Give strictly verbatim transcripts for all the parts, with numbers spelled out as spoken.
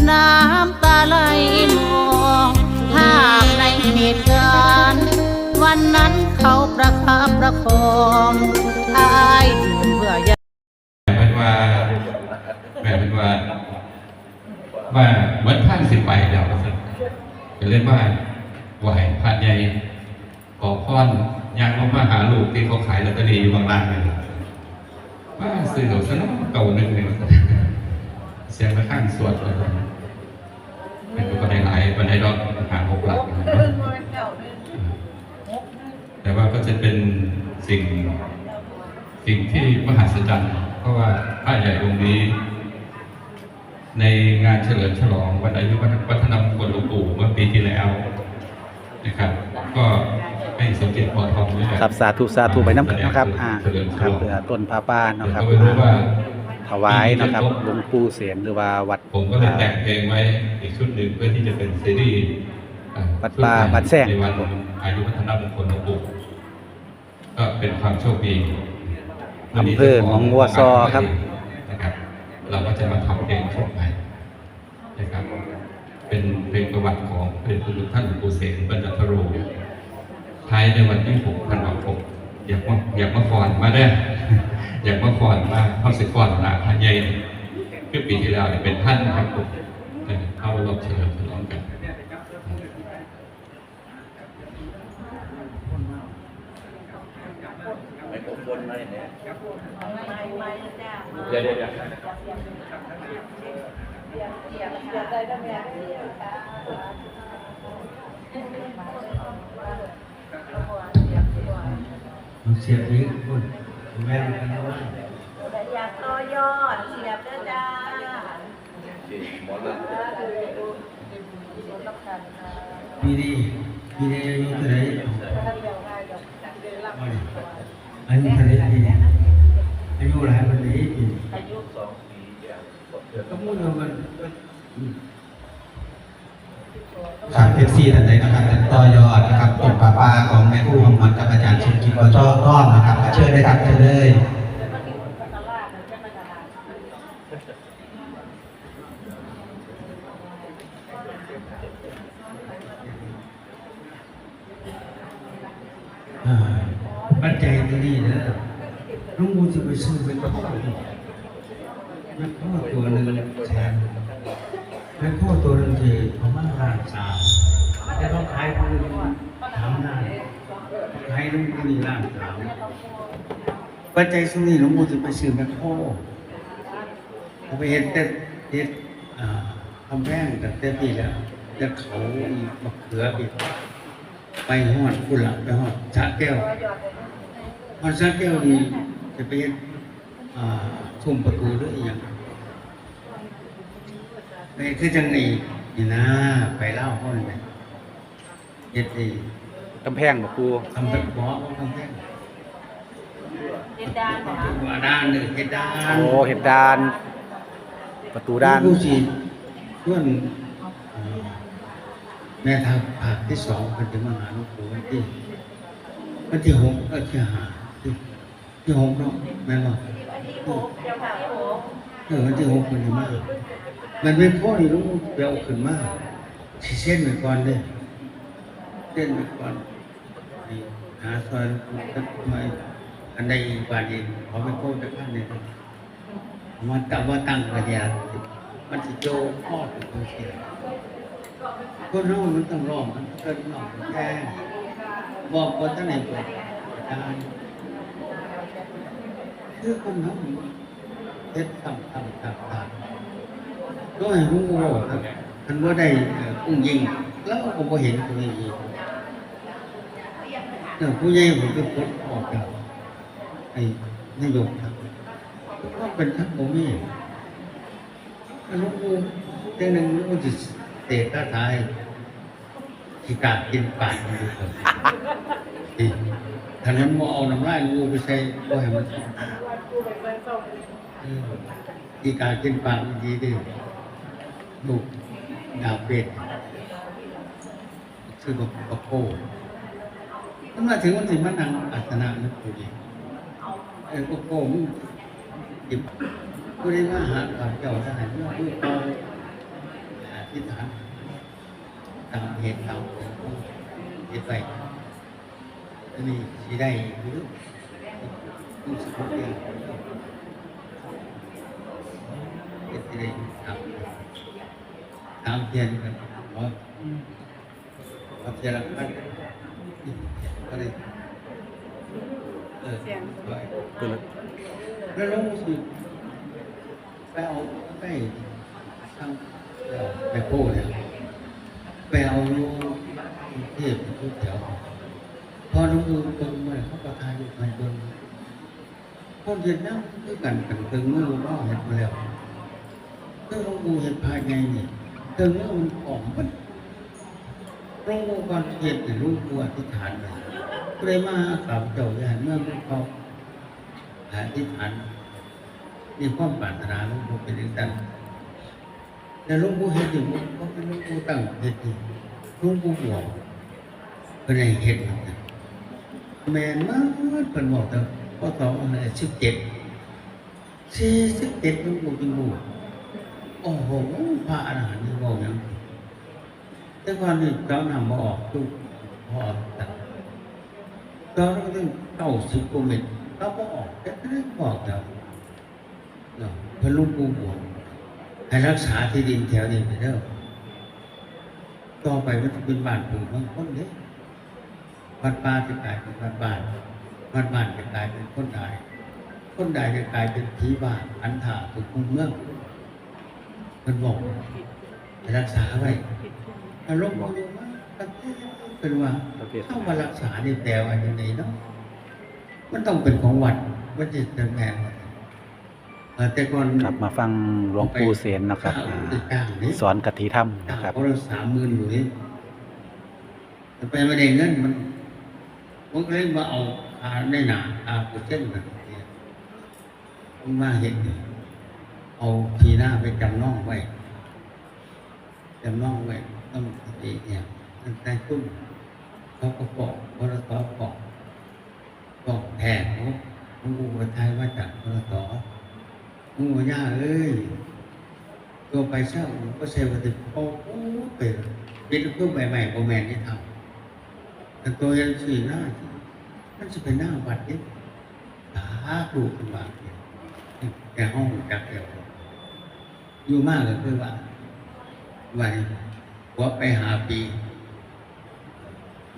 น้ำตาไหลนอง ภาพในเหตุการณ์ วันนั้นเขาประคับประคอง อ้ายดื่มเพื่อ แม่เพิ่นว่า แม่เพิ่นว่า ว่าเหมือนทางสิไปแล้ว ก็เลยมาไหว้พระใหญ่ ขอพร ย่างลงมาหาลูกที่เขาขายลอตเตอรี่อยู่ข้างล่างนั่นล่ะ ว่าซื้อเอาซะเนาะ เก้าหนึ่ง นี่ เสียงระฆังสวดไปก่อน มันก็บ่ได้หลายปานใดดอก ห้าหกหลักนะครับ แต่ว่าก็จะเป็นสิ่ง สิ่งที่มหัศจรรย์ เพราะว่าพระใหญ่องค์นี้ ในงานเฉลิมฉลองวันอายุวัฒนมงคลหลวงปู่เมื่อปีที่แล้วนะครับ ก็ให้สมเด็จปอทองนี่แหละ ครับ สาธุ สาธุไปนำกันนะครับ อ่า เฉลิมฉลอง ครับ เพื่อต้นผ้าป่าเนาะครับ เดี๋ยวก็ไม่รู้ว่า อ่า ถวายเนาะครับ ปีนี้จะครบ หลวงปู่เสน หรือว่าวัด ผมก็เลยแต่งเพลงไว้อีกชุดหนึ่งเพื่อที่จะเป็นซีดี อ่า วัดป่า ชุดใหม่ บ้านแซง ในวัน ครับผม อายุวัฒนมงคลหลวงปู่ ก็เป็นความโชคดี อำเภอหนองวัวซอครับ นะครับ เราก็จะมาทำเพลงชุดใหม่นะครับ เป็นเพลงประวัติของพระเดชคุณท่านหลวงปู่เสน บรรณัทโร ท้ายในวันที่ หก ธันวาคม อยากมา อยากมาฟ้อนมาเด้อ อยากมาฟ้อนมา เฮาสิฟ้อนหน้าพระใหญ่ คือปีที่แล้วเนี่ยเป็นท่านครับผม เออ เข้าร่วมเฉลิมฉลองกัน ไมโครโฟนมาเนี่ย เดี๋ยว เดี๋ยว เดี๋ยว เอาเสียบอีก พูด แม่นกันว่า อยากต่อยอด เสียบเด้อจ้า ปีนี้ ปีนี้อายุเท่าไหร่ อายุเท่าไหร่ปีนี้ อายุหลายปานใดปีนี้ ก็หมู่เดียวกัน ครับ เอฟซี ท่านใดนะครับ จะต่อยอดนะครับ ต้นผ้าป่าของแม่ครูหอมหวนกับอาจารย์สมคิด วช ทองนะครับ เชิญเลยครับ เชิญเลย อ่า ปัจจัยตัวนี้เด้อ หลวงปู่สิไปซื้อแมคโคร แมคโครตัวหนึ่งแสน แมคโครตัวหนึ่งสิประมาณล้านสาม แต่เขาขายปืนสามล้าน ขายหลวงปู่นี่ล้านสาม ปัจจัยส่วนนี้หลวงปู่สิไปซื้อแมคโคร เขาไปเฮ็ดแต่ เฮ็ด อ่า กำแพงตั้งแต่ปีแล้ว แต่เขาอีก มะเขืออีก ไปฮอดพุ้นละ ไปฮอดสระแก้ว ฮอดสระแก้วนี่จะไปเฮ็ด อ่า ซุมประตูหรืออีหยัง ไปคือจั่งนี่ นี่นะ ไปลาวฮอดนี่ เฮ็ดไอ้ กำแพงบ่ปู่ กำแพง บ่ กำแพง เฮ็ดด่านบ่คะ ว่าด่านนี่ เฮ็ดด่าน โอ้ เฮ็ดด่าน ประตูด่าน ผู้สิชวน เอ่อ แม่ทัพภาคที่สองเพิ่นจะมาหาหลวงปู่วันที่ วันที่หก เอ้อ ที่ห้า ที่ ที่หกเนาะ แม่นบ่ วันที่หก เจ้าค่ะ เออ วันที่หกเพิ่นสิมา มันเป็นพ่อนี่ลูกไปเอาขึ้นมา สิเซ็นไว้ก่อนเด้ เซ็นไว้ก่อน ให้หาซอยหลวงปู่จักหน่อย อันใดอีกบาดนี้ ขอเป็นพ่อจักพันนี่ มันตั้ง ว่าตั้งกระเดีย มันสิโจคอดเป็นเสีย คนเฮามันต้องร้อง มันเกิดร้องแค่บอกว่าท่านไหนบอกอาจารย์ คือคนเฮามันเฮ็ดต่ำๆๆๆ ก็ให้ฮู้ว่าครับ คันบ่ได้ เอ่อ อุ้งอิง เราก็บ่เห็นตัวนี้อีก เรื่องผู้ใหญ่ผมไปปลดออกจากไอ้นายกครับ ก็เป็นทั้งบ่มี หลวงปู่เทื่อหนึ่งหลวงปู่สิเตะคาถาให้ขี้กากกินปากมันดูก่อน นี่ ถ้านั้นบ่เอาน้ำลายหลวงปู่ไปใส่ บ่ให้มัน เออ ขี้กากกินปากมันดีเด้ ลูกดาบเวท คือบัก บักโพ มันมาถึงมันสิมานั่งอาสนะหลวงปู่นี่ เออ บักโพ มึงสิ ผู้ใดมาหาข้าพเจ้าได้ เมื่อผู้เก่า ธิษฐานตามเหตุตามผลเฮ็ดไว้ อันนี้สิได้อยู่ รู้สึกว่าเปลี่ยนเฮ็ดสิได้อยู่ตาม ตามเพียรกันเนาะ เอาเทียละขั้น ก็เลย เออ เสียง แล้วหลวงปู่สิไปเอาไปทาง เอ่อ แม่โพธิ์เนี่ย ไปเอาอยู่กรุงเทพฯ อยู่แถว พอหลวงปู่เบิ่งมาเขาก็ถ่ายรูปให้เบิ่ง คนเวียดนามคือกัน กันเทิงมือเนาะ เฮ็ดมาแล้ว คือหลวงปู่เฮ็ดพระใหญ่นี่ เทิงมือมันของมัน หลวงปู่ก่อนเฮ็ดนี่ หลวงปู่อธิษฐานไว้ ผู้ใดมาหาข้าพเจ้า อย่าให้เมืองของเขา อธิษฐาน มีความปรารถนา หลวงปู่เป็นจังซั่น แล้วหลวงปู่เฮ็ดอยู่ บ่ บ่แม่นหลวงปู่ตั้งเฮ็ดอยู่ หลวงปู่บอก เพิ่นให้เฮ็ด แม่นมาก เพิ่นบอกตั้ง พ.ศ. สิบเจ็ด สี่สิบเจ็ด หลวงปู่จึงบวช โอ้โห พระอรหันต์นี่เว้าหยัง แต่ก่อนนี่เจาะน้ำบ่ออก ตู้บ่ออก เจาะแล้วก็ตั้งเก้าสิบกว่าเมตร ก็บ่ออก แต่ก็ได้บอกแล้ว เนาะ เพิ่นหลวงปู่บอก ให้รักษาที่ดินแถวนี้ไปเด้อ ต่อไปมันจะเป็นบ้านผู้เมืองคนเด้ วัดป่าจะกลายเป็นวัดบ้าน วัดบ้านจะกลายเป็นคนได้ คนได้จะกลายเป็นผีบ้า อันถ่าถูกมุงเมือง เพิ่นบอก ให้รักษาไว้ อารมณ์บ่ดีมาก เพิ่นว่า ประเภท เฮามารักษานี่แปลว่าจังไดเนาะ มันต้องเป็นของวัด มันจะเป็นแม่นวัด เอ่อ แต่ก่อน ครับ มาฟังหลวงปู่เสนนะครับ ไป อ่า ติดตามนี่ สอนกะทิธรรมนะครับ คนละสามหมื่นอยู่นี่ แต่ไปบ่ได้เงิน มัน ผมก็เลยมาเอาค่าในหน้า ค่าเปอร์เซ็นต์นั่นเนี่ย ผมมาเฮ็ดนี่ เอาที่นาไปจำนองไว้ จำนองไว้ ต้องเอเนี่ย นายทุน เขาก็ฟ้อง ปตท. ฟ้อง ฟ้องแพ้ โอ้ หลวงปู่ก็ทายมาจาก ปตท. หลวงปู่ย่าเอ้ย ตัวไปเศร้าก็เซลล์ติดโป๊ะไป เป็นเครื่องใหม่ๆ บ่แม่นที่ทำ แต่ตัวยังสี่หน้า มันจะเป็นหน้าวัดนี่ สาธุ เพิ่นว่า แต่ห้องจักแล้ว อยู่มาก็คือว่า ว่านี่ ผัวไปห้าปี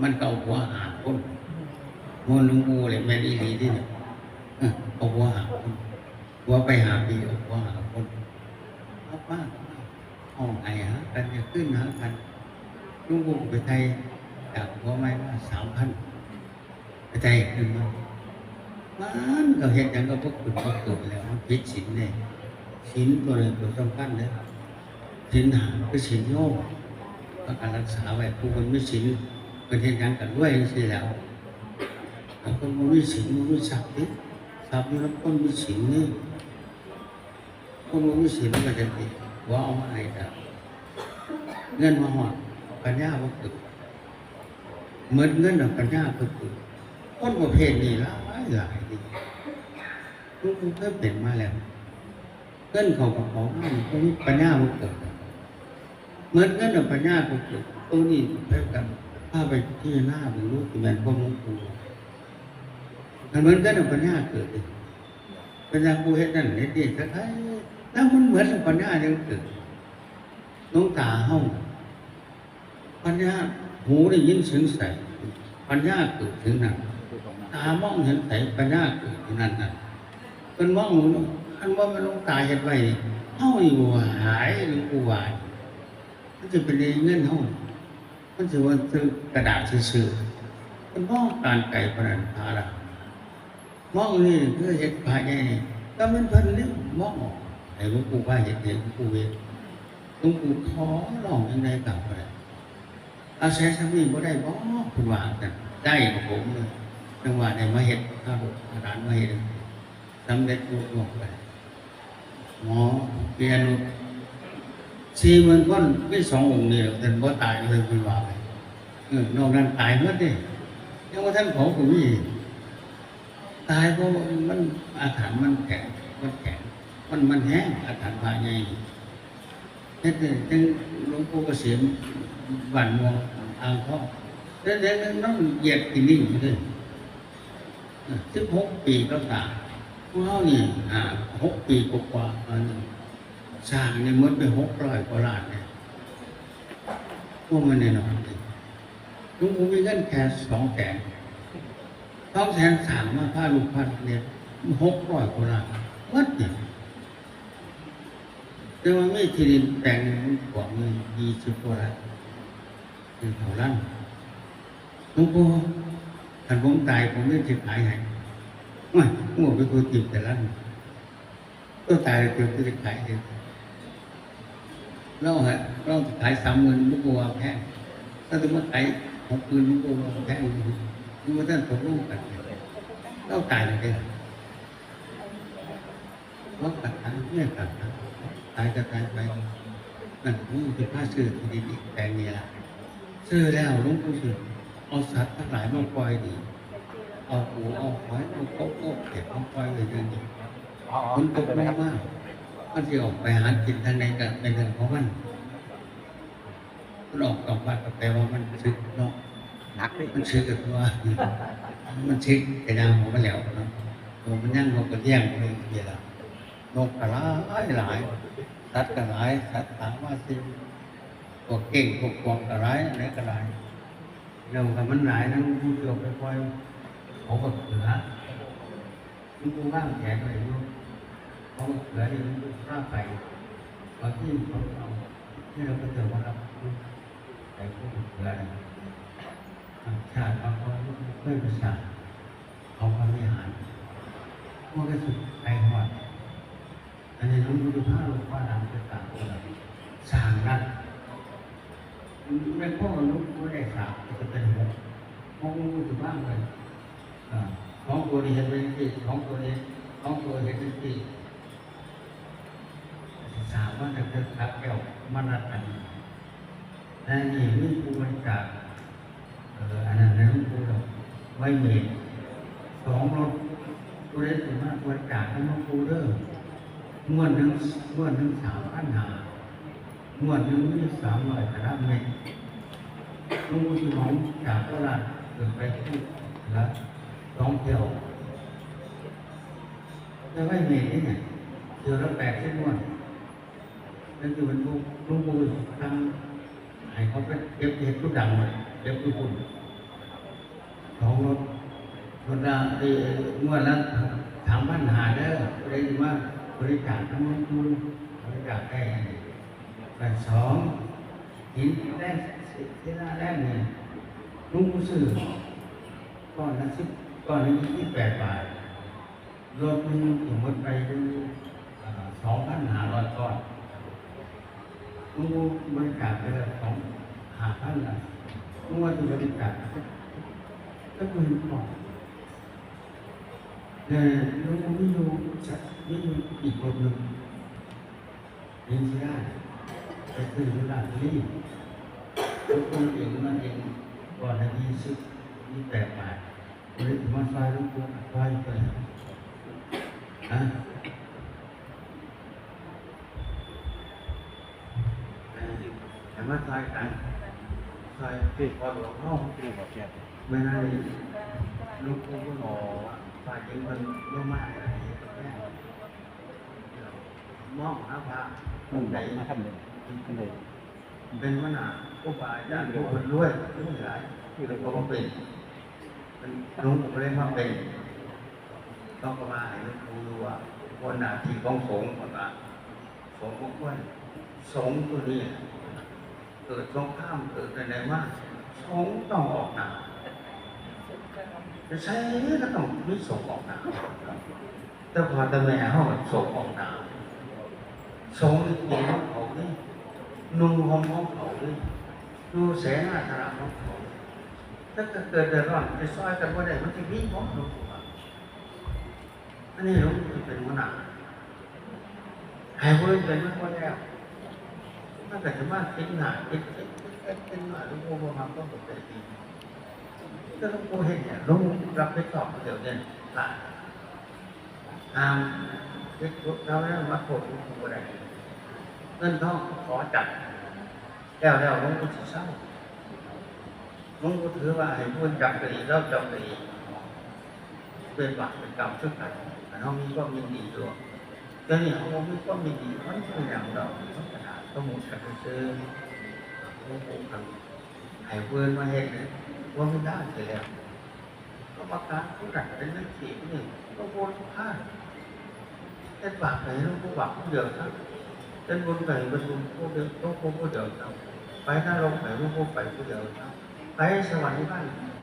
มันก็เอาผัวห้าคน ม่วนหลวงปู่เลย แม่นอีหลีเด้เนี่ย เออ เอาผัวห้าคน ผัวไปห้าปี เอาผัวห้าคน เอามา เอามา ห้องไห้หากัน จะขึ้นหากัน หลวงปู่ไปไทย จากผัวใหม่มาสามพัน ไปไทยขึ้นมา มันก็เฮ็ดหยังก็บ่ขึ้นบ่เกิดแล้ว มันผิดศีลเด้ ศีลตัวนี้ตัวสำคัญเด้ ศีลห้าคือศีลโยม พากันรักษาไว้ ผู้คนมีศีล เพิ่นเฮ็ดหยังก็รวยจังซี่แหล้ว แต่คนบ่มีศีลบ่มีทรัพย์ติ ทรัพย์อยู่นำคนมีศีลนี่ คนบ่มีศีลก็จะติ ผัวเอามาให้ก็ เงินมาฮอด ปัญญาบ่เกิด หมดเงินแล้วปัญญาบ่เกิด คนประเภทนี้หลายหลายนี่ มันเคยเป็นมาแล้ว เงินเข้ากระเป๋ามานี่ บ่มีปัญญาบ่เกิด หมดเงินแล้วปัญญาบ่เกิด ตัวนี้เพิ่นก็พาไปพิจารณาเบิ่งดู สิแม่นความหลวงปู่ คันหมดเงินแล้วปัญญาเกิดเด้ ปัญญาผู้เฮ็ดนั่นเฮ็ดนี่ ถ้าใคร แล้วมันหมดแล้วปัญญายังเกิด หลวงตาเฮา ปัญญา หูได้ยินเสียงใส ปัญญาเกิดถึงนั่น ตามองเห็นใส ปัญญาเกิดถึงนั่นน่ะ เพิ่นมอง อันว่ามันหลวงตาเฮ็ดไว้นี่ เฮานี่บ่หาย หลวงปู่ว่า มันสิเป็นเงินเฮา มันสิว่าซื้อกระดาษซื่อๆ มันมองการไกลปานนั้น พระอรหันต์ มองนี่คือเฮ็ดพระใหญ่นี่ ก็แม่นเพิ่นนี่มองออก ให้หลวงปู่ว่าเฮ็ด ให้หลวงปู่เฮ็ด หลวงปู่ขอร้องจั่งใดก็บ่ได้ อาศัยส่ำนี้บ่ได้บ่ เพิ่นว่าจั่งซั้น ได้ครับผม จั่งว่าได้มาเฮ็ด พาลูกพาหลานมาเฮ็ด สำเร็จลุล่วงไป หมอเปียนุช สี่หมื่นคน มีสององค์นี่แหละ ท่านบ่ตายเลย เพิ่นว่าไป เออ นอกนั้นตายหมดเด้ ยังบ่ทันเผาก็มี ตายเพราะมันอาถรรพ์มันแข็ง มันแข็ง มัน มันแฮง อาถรรพ์พระใหญ่นี่ เฮ็ดให้จั่ง ลวงปู่เกษม บ้านม่วง อ่างทอง แต่เดี๋ยวนั้นมันเหยียบขี้ลิงอยู่เด้ สิบหกปีก็ตาย พวกเรานี่ อ่า หกปีกว่าๆ อันนี้ สร้างนี่หมดไปหกร้อยกว่าล้านเนี่ย พวกมันแน่นอน หลวงปู่มีเงินแค่สองแสน สองแสน สร้างมาพาลูกพาเรียน หกร้อยกว่าล้าน หมดเนี่ย แต่ว่ามีที่ดินแปลงหนึ่งมันกว้างอยู่ยี่สิบกว่าไร่ เป็นเขาล้าน หลวงปู่ คันผมตาย ผมจะขายให้ โอ้ย ผมเป็นคนติดแต่ล้าน ตัวตายเกิดจะขายเอง เราฮะ เราจะขายสามหมื่น หลวงปู่ว่าแพง ถ้าสมมติขายหกหมื่น หลวงปู่ว่าแพง หลวงปู่ท่านตกลงกัน เราตายเลย เราตัดทางเนี่ยตัดทาง ตายก็ตายไป นั่นผมจะพาซื้อที่ดินอีกแปลงนี้ละ ซื้อแล้วหลวงปู่สิเอาสัตว์ทั้งหลายมาปล่อยดี เอาปู เอาหอย เอากบ เอาเขียดมาปล่อยไว้เดี๋ยวนี้ อ๋อ ฝนตกลงมา มันสิออกไปหากินทางไหนก็เป็นเรื่องของมัน มันออกนอกบ้านก็แปลว่ามันสึกเนาะ หนักเลย มันสึกกับตัว มันสึกแต่ยางของมันแล้วเนาะ ตัวมันยังนกกระเลี้ยงเลยเดี๋ยวละ นกกระหลายหลาย สัตว์กระหลาย สัตว์ป่ามาสิ พวกเก้ง พวกกวางกระหลาย อะไรกระหลาย แล้วก็มันหลายนะ หลวงปู่สิเอาไปปล่อย เขาก็เขือ หลวงปู่วางแผนไว้อยู่ เขาก็เขือนี่ หลวงปู่พาไป บางที่เขาเอา ที่เราก็เจอว่าเราไปพวกเขือนี่ ต่างชาติบางคนไม่ภาษา เขาก็ไม่หาร พวกก็สุดไปหมด อันนี้หลวงปู่พาหลวงพ่อดำไปกราบ สร้างรัฐ แม่พ่อหลวงปู่ได้สร้าง ก็จะเป็นหก หกหลวงปู่บ้างเลย อ่า สองตัวนี้เห็นเป็นสี่ สองตัวนี้ สองตัวเห็นเป็นสี่ สร้างมาตั้งแต่พระแก้ว มานัดกัน และนี่มีผู้บริจาค เอ่อ อันนั้นนะ หลวงปู่ดอกไม้เมด สองรถ ผู้ใดสิมาบริจาคให้หลวงปู่เด้อ งวดหนึ่ง งวดหนึ่ง สามพันห้า งวดหนึ่งมี สามร้อย ตารางเมตร หลวงปู่สิเหมาจากโคราชขึ้นไปที่เหนือ สองเที่ยว แต่ไม้เมดนี่เนี่ย เที่ยวละ แปดสิบ งวด นั่นคือมันหลวงปู่ทำ ให้เขาไปเก็บเห็ดผู้ดังเลย เก็บผู้คุณ สองรถ รถละ เอ่อ งวดละ สามพันห้า เด้อ ผู้ใดสิมาบริจาคทั้งหลวงปู่ บริจาคได้ อันสอง หินแร่ ศิลาแร่เนี่ย หลวงปู่ซื้อ ก้อนละสิบ ก้อนละยี่สิบแปดบาท รถหนึ่งสมมติไปดู อ่า สองพันห้าร้อยก้อน หลวงปู่บริจาคไปแล้ว สอง ห้าพันละ หลวงปู่จะบริจาคสัก สักหมื่นก้อน แต่หลวงปู่มีอยู่สัก มีอยู่อีกรถหนึ่ง เห็นสิได้ ไปซื้ออยู่ลาดบุรี หลวงปู่เองมาเอง ก้อนละยี่สิบ ยี่สิบแปดบาท เลยถึงมาซอยหลวงปู่ ซอยไป ฮะ ให้มาซอยกัน ซอย ที่พอหลวงพ่อ ที่บอกแก เมื่อนั้นหลวงปู่ก็บอกว่า ฝ่ายหญิงมันลงมาอะไร มองหาพระ อืม องค์ใด มาทำเลย อืม ทำเลย เป็นหัวหน้าครูบาอาจารย์ ผู้คนรวย ผู้หลาย ที่เราก็มาเป็น เป็นหลวงปู่เลยมาเป็น ต้องก็มาให้หลวงปู่ดูว่า คนหน้าที่ของสงฆ์ก่อนนะ สงฆ์ของคน สงฆ์ตัวนี้ เกิดสงครามเกิดอะไรมา สงฆ์ต้องออกหน้า จะใช้ก็ต้องมีสงฆ์ออกหน้า แต่พอแต่แม่เขาก็สงฆ์ออกหน้า สงฆ์นี่กินของเขานี่ นุ่งห่มของเขานี่ ดูแสงอาสนะของเขา ถ้าเกิดเดือดร้อนจะซอยกันบ่ได้ มันจะมีของหลวงปู่ว่า อันนี้หลวงปู่เป็นหัวหน้า ให้ผู้อื่นเป็นมันบ่แล้ว มันก็จะมาคิดหน้าคิดคิดคิดคิดคิดมา หลวงปู่บ่มักความปกติ แต่หลวงปู่เห็นเนี่ย หลวงปู่รับผิดชอบเดี๋ยวนี้ พระ ห้ามคิดทุกข์เท่านั้น มาโทษหลวงปู่บ่ได้ เงินทองขอจัด แล้วแล้วหลวงปู่สิเซา หลวงปู่ถือว่าให้ผู้จักก็ดี ลาวจักก็ดี เป็นบาปเป็นกรรมคือกัน คันเฮามีความยินดีอยู่ เดี๋ยวนี้เฮาบ่มีความยินดี มันเป็นหยังดอก มันขนาดสมมุติกันซื่อๆ หลวงปู่คันให้ผู้อื่นมาเฮ็ดเนี่ย บ่มีทางสิแล้ว กรรมการผู้นั้นเป็นจังซี่นี่ หลวงปู่พา เฮ็ดบาปให้หลวงปู่บาปผู้เดียวซะ เฮ็ดบุญให้เพิ่นบุญผู้เดียว หลวงปู่ผู้เดียวซะ ไปนรกให้หลวงปู่ไปผู้เดียวซะ ไปสวรรค์นิพพาน